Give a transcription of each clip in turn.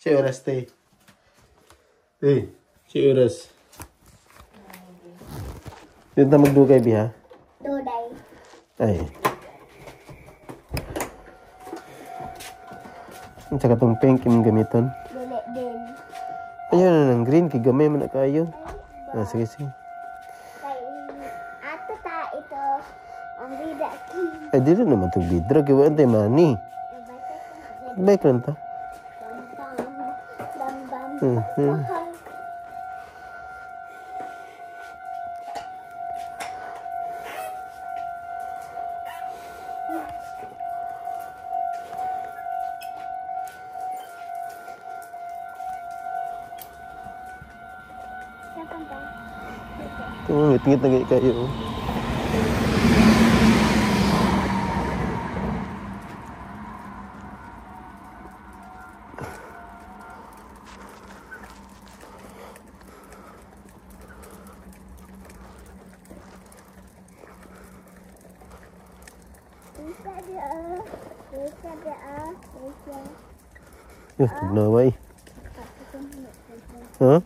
Si oras te. Eh, si oras. Dito na magdugay biha. Duday. Ay. Ang saka tong pink imong gamiton. Dili din. Ayun na ng green kay gamay man na kaayo. Ah, sige sige. Kay ato ta ito ang bida ki. Ay dili naman tong bidra kay wa tay money. Bike lang ta. Bam bam bam. Mhm. Ito, ngit-ngit na kayo. Oh. Yuh, tugnaway. Ha?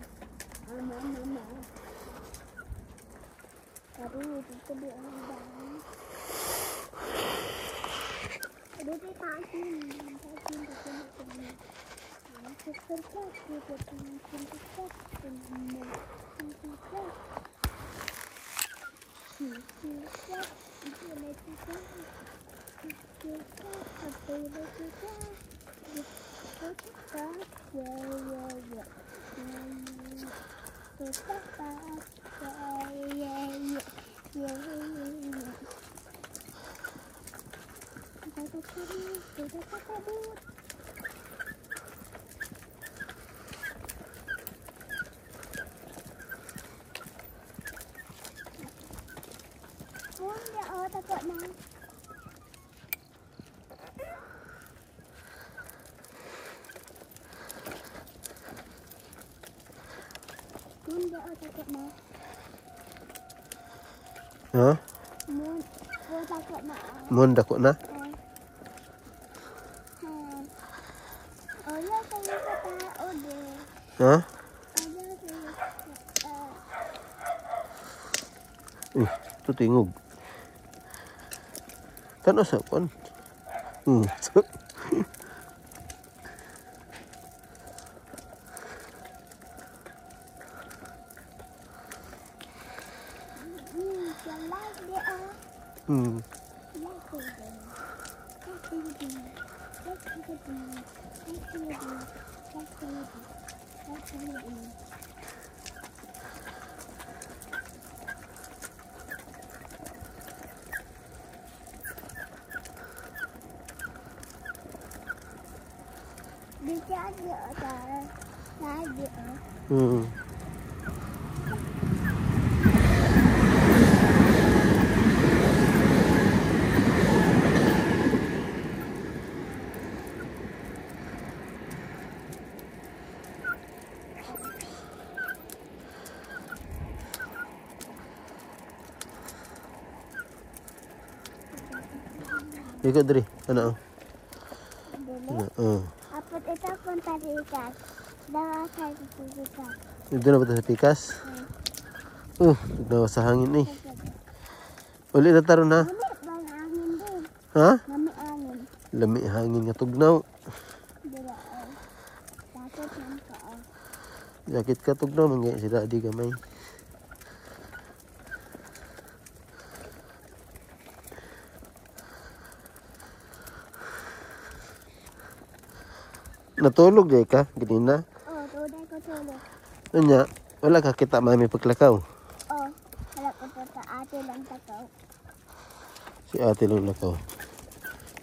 Ha? Mon dako na. Ha? Ito tingog. Tanaw sa kon. Ikot diri, ano? Ano? Apat ito punta pikas. Dawa sa pikas. Dito na ba sa pikas? Dawa sa hangin eh. Uli na taron ha? Ha? Lami hangin. Lami hangin nga tugnaw. Jacket ka tugnaw, manggay si daddy gamay. Natulog di ka, ganina? Oo, tunay ko tulog. Unya, wala ka kita mami paglakaw? Oo, wala ko po sa ate lang takaw. Si ate lang lakaw.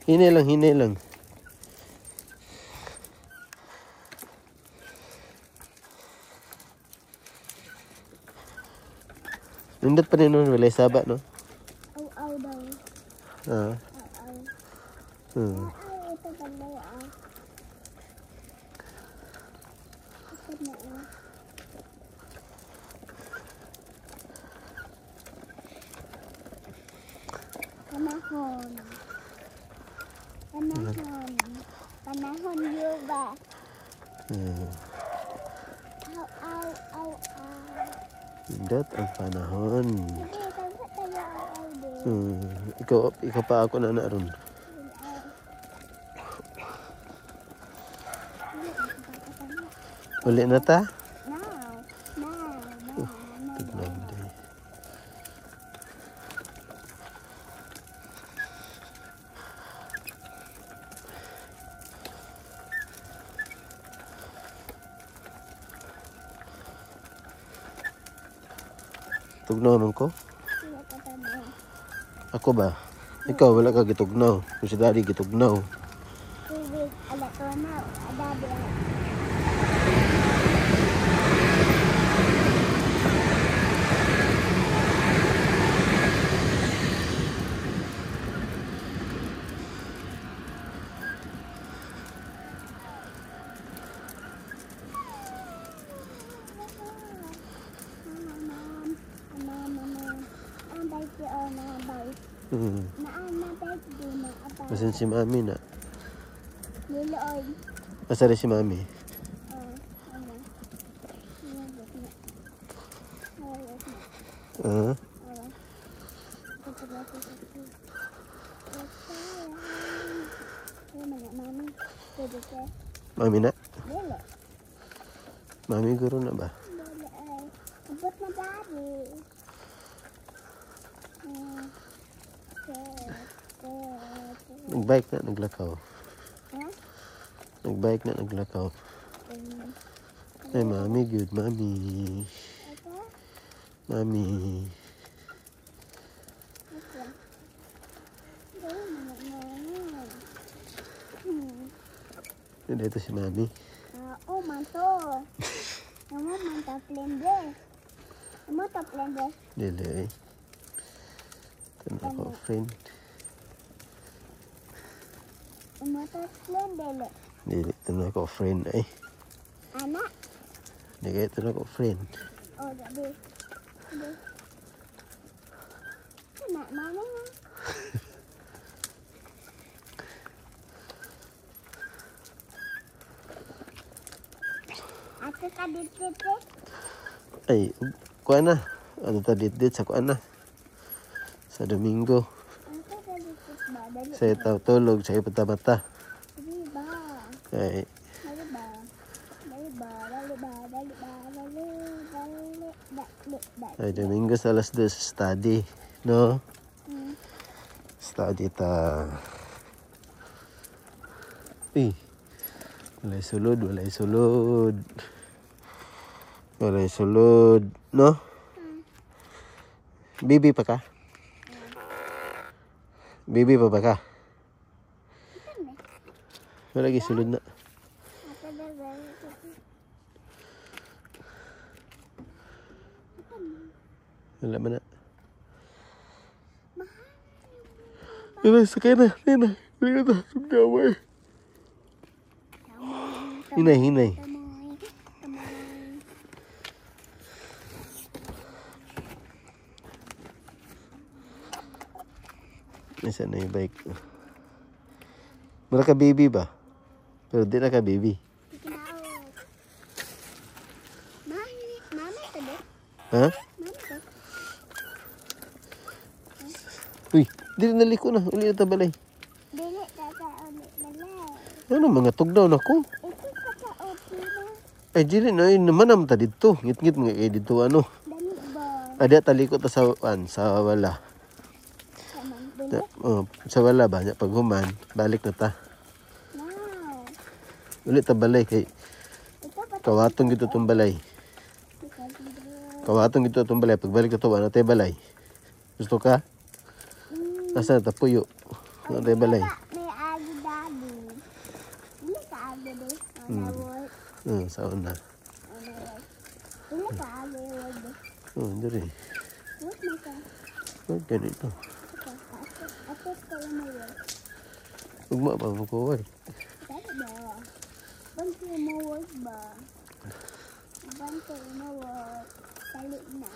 Hinay lang, hinay lang. Nindot pa rin nun, wala saba, no? Aw-aw daw. Ah. Aw-aw. Aw, ito balay, ah. Ito na, ah. Panahon. Panahon. Panahon yuba. Aw, aw, aw, aw. Nindot ang panahon. Sige, tagsa tayo aw, aw, di. Ikaw pa ako na ron. Uli na ta? Now, now, now, now. Tignan din. Tugnaw man ko? Sige, tatanaw. Ako ba? Ikaw wala ka gitugnaw. Kung si daddy gitugnaw. Sige, ala to na. Adabi. Masin si mami na. Asa rin si mami? Ah? Mami na? Mami guro na ba? Abot na daddy. Nagbike na, naglakaw. Ha? Nagbike na, naglakaw. Ay, mami, good, mami. Mami. Dito si mami. Oh, manto. Amo man ta plende. Amo ta plende. Dili eh. Ito na ako, friend. Amo ta plende. Dili, ito na ako, friend eh. Ana. Dili, ito na ako, friend. Oh, gabi. Gabi. Ana, mama. Ato ka dito. Ay, kuha na. Ano ta dit sa kuha na. Sa Domingo. Ato ka dito ba? Dali. Sa itaw tulog, sa ipatamata. Dali ba? Ay, Dali ba? Dali ba? Dali ba? Dali ba? Dali, dali, dali, dali. ay Domingo sa alas 2, study. No? Study ta. Uy. Walay sulod, walay sulod. Walay sulod. No? Bibi pa ka? Bibi pa ba ka? Wala lagi sulod na. Wala man na. Wala, sakay na. Sakay na. Wala na. Tugnawa eh. Hinay, hinay. Nasaan na yung bike? Wala ka baby ba? Pero di na ka baby. Mami, ito. Ha? Mami, ito. Uy, di na naliko na. Uli na tabalay. Dili, tata, uli, balay. Ano mga tugnaw na ko? Ito ka pa, na. Ay, di rin. Ay, naman naman ta dito. Ngit-ngit mga kay dito ano. Dali ba? Ada taliko ta sa, an, sa wala. Dili? Oh, sa wala ba? Pag human, balik na ta. No. Uli ta balay kay kawatong gito tong balay. Kawatong gito tong balay. Pagbalik na to, wala tayo balay. Gusto ka? Asa na ta puyo? Wala tayo balay. May agi daddy. Dili ka agi di. Sa una. Dili ka agi word. Oh, diri. Word na ka. Oh, ganito. Ato kayo mo word. Ugma pa mo ko work. Dali ba? Bantay mo work ba? Bantay mo work. Dali na.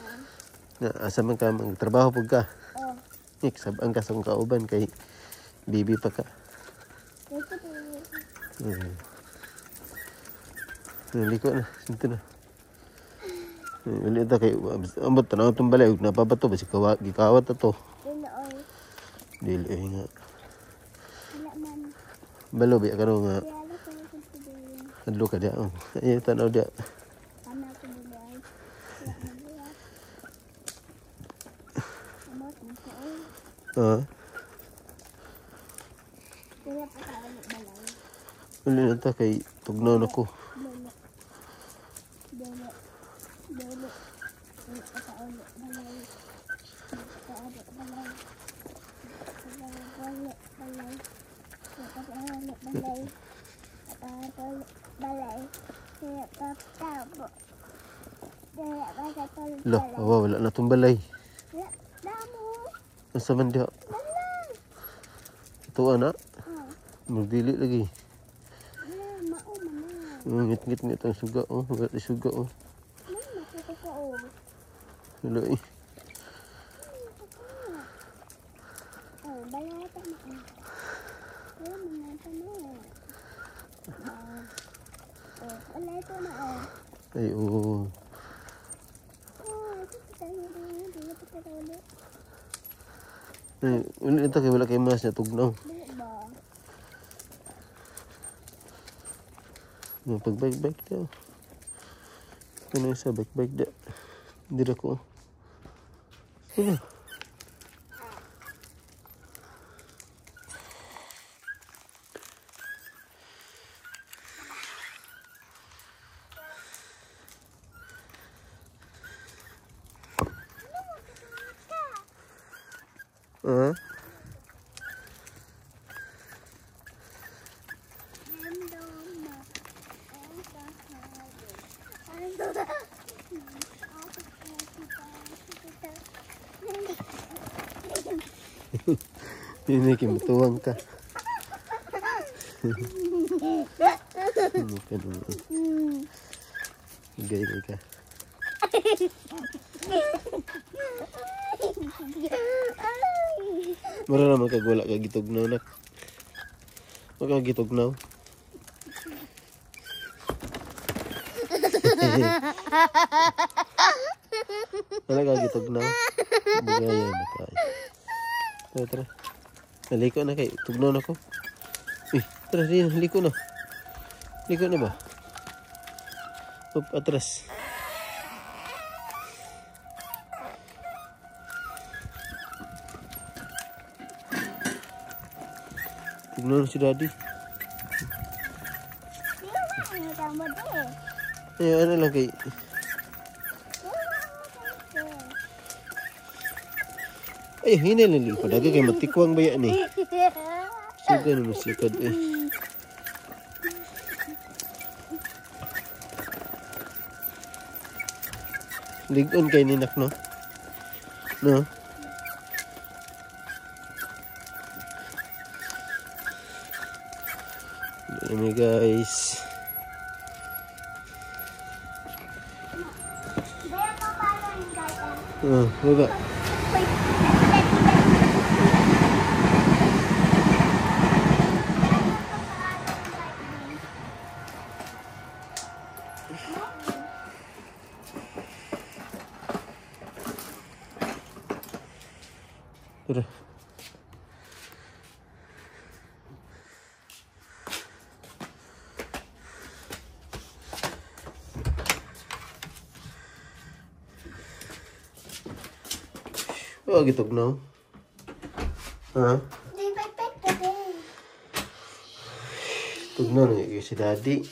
Na, asa man ka magtrabaho pug ka. Oh. Ik, sabang ka sa kauban kay bibi pa ka. Liko na, sinto na. Uli ta kay ambot tanaw tong balay ug napabato ba si gikawat to. Dili ay nga. Wala man. Balo ba karon nga. Adlo ka dia. Ay tanaw dia. Tanaw ko dili ay. Ha? Wala pa ta balay. Uli na ta kay tugnaw na ko. Lo, awa, wala na itong balay. Asa man diha? Ito ana? Magdili lagi. Ngit-ngit ang suga oh. Wala na suga oh. Wala eh. Ay, oo. Ay, wala ito kay wala kay mas na tugnaw. Pag-bike-bike daw. Ano isa, bike-bike da. Hindi na ko. Ano? Ah? Hindi, kimatuwang ka. Gay ka. Mura naman kag wala ka gitugnaw nak. Makagitugnaw. Wala ka gitugnaw. Bugaya ba tayo? Tara, tara. Naliko na kay tugnaw na ko. Eh, tara rin, liko na. Liko na ba? Up, atras. Tugnaw na si Daddy. Eh, ano lang kay... Ay, hinay lang din. Padaga kay matikwang ba yan eh. Suga na masikad eh. Ligon kay ninak no? No? Ano guys? Oh, baba. Tara. Oh, gitugnaw. Ha? Tugnaw na si Daddy.